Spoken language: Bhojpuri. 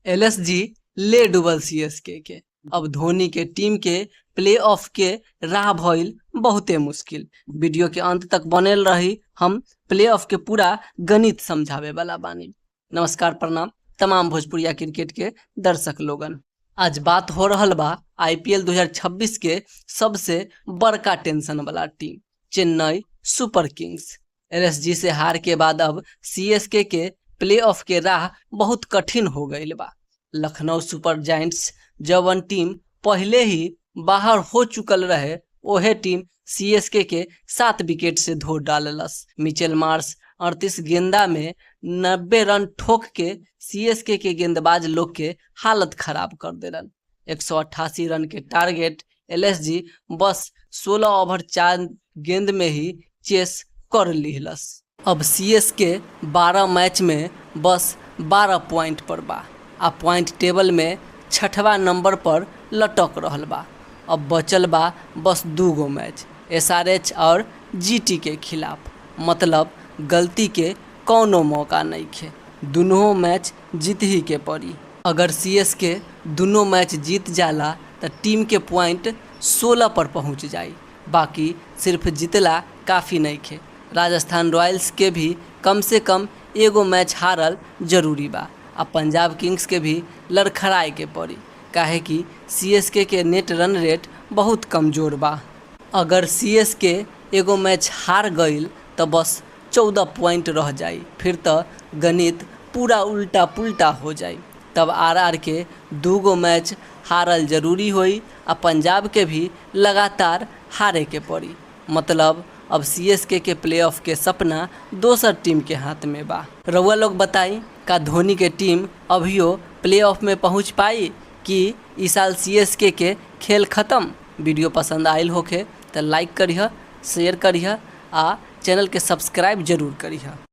एलएसजी ले डूबल सीएसके के। अब धोनी के टीम के प्लेऑफ के राह भइल बहुते मुश्किल। वीडियो के अंत तक बनल रही, हम प्लेऑफ के पूरा गणित समझावे वाला बानी। नमस्कार, प्रणाम तमाम भोजपुरिया क्रिकेट के दर्शक लोगन। आज बात हो रहल बा आईपीएल 2026 के सबसे बड़का टेंशन वाला team Chennai super Kings. LSG से हार के बाद अब सीएसके के प्लेऑफ के राह बहुत कठिन हो गईल बा। लखनऊ सुपर जायंट्स जवन टीम पहले ही बाहर हो चुकल रहे, ओहे टीम सीएसके के 7 विकेट से धो डाललस। मिचेल मार्श 38 गेंदा में 90 रन ठोक के सीएसके के गेंदबाज लोग के हालत खराब कर देलन। 188 रन के टारगेट एलएसजी बस 16 ओवर 4 गेंद में ही चेस कर लिहलस। अब सीएसके 12 मैच में बस 12 पॉइंट पर बा आ पॉइंट टेबल में छठवा नंबर पर लटक रहल बा। अब बचल बा बस 2 गो मैच, एसआरएच और जीटी के खिलाफ। मतलब गलती के कौनो मौका नइखे, दुनों मैच जीत ही के पड़ी। अगर सीएसके दुनों मैच जीत जाला त टीम के पॉइंट 16 पर पहुंच जाई। बाकी सिर्फ जीतला काफ़ी नइखे, राजस्थान रॉयल्स के भी कम से कम एगो मैच हारल जरूरी बा आ पंजाब किंग्स के भी लड़खड़ाए के पड़ी, काहे कि सीएसके के नेट रन रेट बहुत कमज़ोर बा। अगर सीएसके एगो मैच हार गईल त बस 14 पॉइंट रह जाई। फिर त गणित पूरा उल्टा पुल्टा हो जाई। तब आरआर के 2गो मैच हारल जरूरी होई आ पंजाब के भी लगातार हारे के पड़ी। मतलब अब सीएसके के प्लेऑफ के सपना दोसर टीम के हाथ में बा। रउआ लोग बताई, का धोनी के टीम अभियो प्लेऑफ में पहुंच पाई कि ई साल सीएसके के खेल खत्म? वीडियो पसंद आयल होखे त लाइक करिह, शेयर करिह आ चैनल के सब्सक्राइब जरूर करिह।